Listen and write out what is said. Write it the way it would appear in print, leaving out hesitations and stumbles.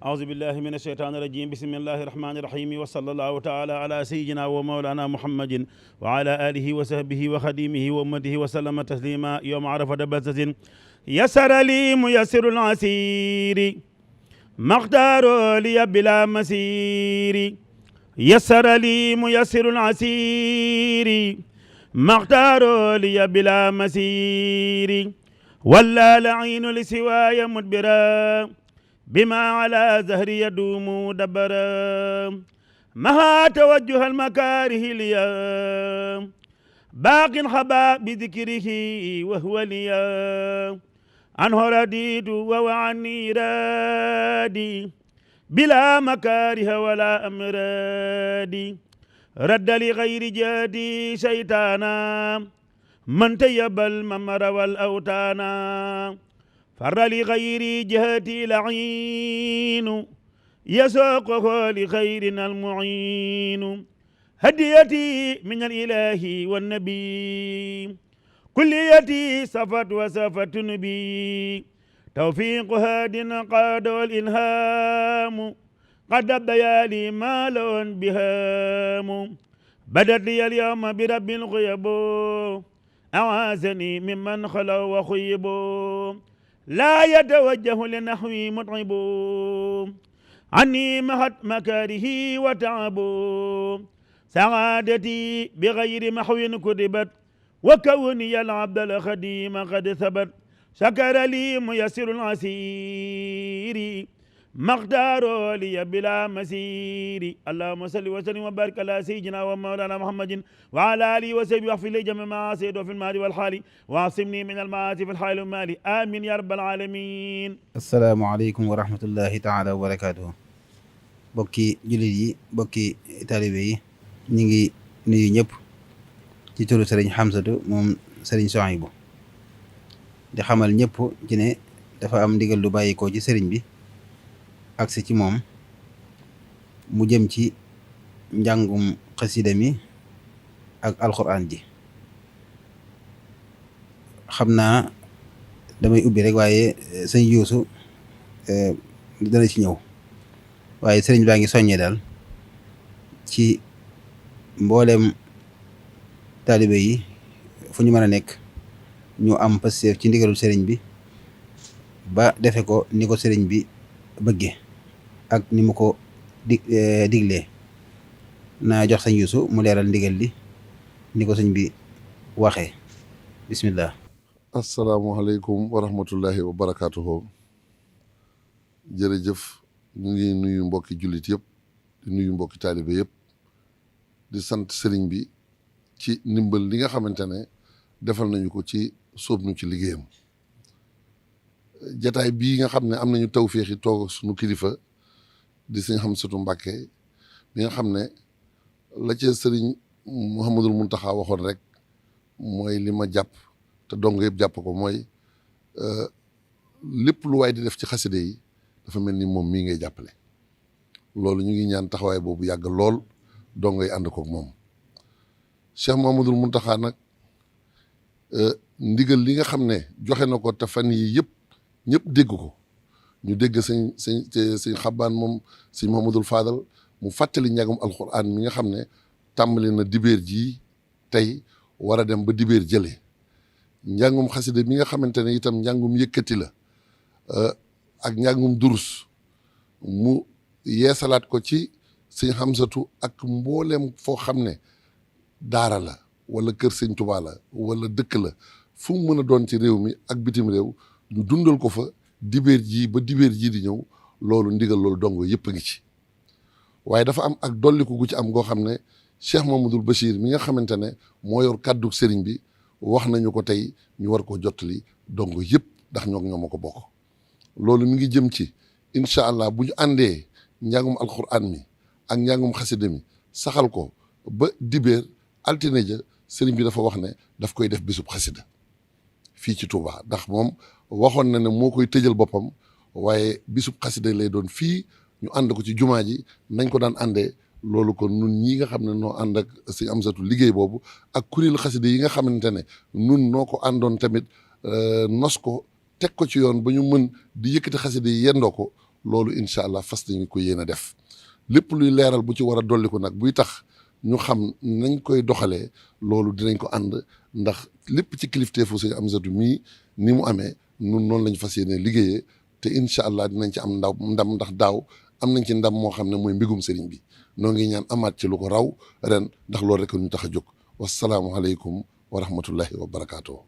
أعوذ بالله من الشيطان الرجيم بسم الله الرحمن الرحيم وصلى الله تعالى على سيدنا ومولانا محمد وعلى آله وصحبه وخديمه وأمته وسلم تسليما يوم عرفة بزة يسر لي ميسر العسير مقدار لي بلا مسير يسر لي ميسر العسير مقدار لي بلا مسير ولا لعين لسواي مدبرا بما على زهر يدوم دبرا مها توجه المكاره ليا باق حبا بذكره وهو ليا عنه رديد وعني رادي بلا مكاره ولا أمرادي رد لغير جادي شيطانا من تيب الممر والأوتانا فر لغير جهتي لعين يسوقه لخيرنا المعين هديتي من الإله والنبي كليتي صفت وصفت نبي توفيق هاد قاد والإلهام قد بيالي ما لون بهام بدت لي اليوم برب الغيب أعاذني ممن خلوا وخيبوا لا يتوجه لنحوي مطعب عني مهت مكاره وتعب سعادتي بغير محو كتبت وكوني العبد الخديم قد ثبت شكر لي ميسر العسير مقدار لي بلا مسير اللهم صل وسلم وبارك على سيدنا ومولانا محمد وعلى اله وصحبه واغفر لي جميع المعاصي وفي المال والحال واعصمني من المعاصي في الحال والمال امين يا رب العالمين. asalaamaaleykum wa rahmatullahi taala wa barakaatuhu. bokki jullit yi bokki taalibe yi ñu ngi nuyu ñëpp ci turu sëriñ Xamsatu moom sëriñ Sohaybu di xamal ñëpp ci ne dafa am ndigal lu bàyyikoo ci sëriñ bi agsi ci moom mu jëm ci njàngum xasida mi ak alxuraan ji. xam naa damay ubbi rek waaye sëñ Yuusu dana ci ñëw waaye sëriñ baa ngi soññee daal ci mboolem taalibe yi fu ñu mën a nekk ñu am passeef ci ndigalul sëriñ bi ba defe ko ni ko sëriñ bi bëgge ak ni mu ko diglee. naa jox sëñ Yuusu mu leeral ndigal li ni ko sëñ bi waxee. bismillah. asalaamualeykum wa rahmatullahi wa barakaatuhu. jërëjëf ñu ngi nuyu mbokki jullit yëpp di nuyu mbokki taalibe yëpp di sant sëriñ bi ci ndimbal li nga xamante ne defal nañu ko ci sóob nu ci liggéeyam. jataay bii nga xam ne am nañu tawféexi toog suñu kilifa di sëñ Xamsatu Mbàkke bi nga xam ne la ca sëriñ Muhammadul Muntaxa waxoon rek mooy li ma jàpp te dong yëpp jàpp ko mooy lépp lu waay di def ci xaside yi dafa mel ni moom mii ngay jàppale. loolu ñu ngi ñaan taxawaay boobu yàgg lool dong ngay ànd koog moom. Cheikh Muhammadul Muntaxa nag ndigal li nga xam ne joxe na ko te fan yi yëpp ñëpp dégg ko ñu dégg sëñ xabbaan moom sëñ Muhammadul Faadal mu fàttali njàngum alxuraan mi nga xam ne tàmbali na dibéer jii tey war a dem ba dibéer jële njàngum xasida mi nga xamante ne itam njàngum yëkkati la ak njàngum durus mu yeesalaat ko ci sëñ Xamsatu ak mbooleem foo xam ne daara la wala kër sëñ Tuubaa la wala dëkk la fu mu mën a doon ci réew mi ak bitim réew ñu dundal ko fa dibéer jii ba dibéer jii di ñëw loolu ndigal loolu dongo yëpp a ngi ci. waaye dafa am ak dolliku gu ci am goo xam ne Cheikh Mamadul Bachir mi nga xamante ne moo yor kàddu sëriñ bi wax nañu ko tey ñu war koo jottali dongo yëpp ndax ñoo ma ko bokk. loolu mi ngi jëm ci incha allah bu ñu àndee njàngum alxuraan mi ak njàngum xasida mi saxal ko ba dibéer altine ja sëriñ bi dafa wax ne daf koy def bisub xasida fii ci Touba ndax moom waxoon na ne moo koy tëjal boppam waaye bisub xasida lay doon fii ñu ànd ko ci jumaa ji nañ ko daan àndee. loolu kon nun ñi nga xam ne noo ànd ak sëñ Amsatu liggéey boobu ak kuréelu xasida yi nga xamante ne nun noo ko àndoon tamit nos ko teg ko ci yoon ba ñu mën di yëkkati xasida yi yendoo ko loolu incha allah fas nañu ko yéen a def lépp luy leeral bu ci war a dolli ko nag buy tax ñu xam nañ koy doxalee loolu dinañ ko ànd ndax lépp ci kilifteefu sëñ Amsatu mii ni mu amee nun noonu lañ fas yéene liggéeyee te incha allah dinañ ci am ndam ndax daaw am nañ ci ndam moo xam ne mooy mbégum sëriñ bi noo ngi ñaan amaat ci lu ko raw ren ndax loolu rek ñu tax a jóg wasalaamualeykum wa rahmatullahi wa barakaatu.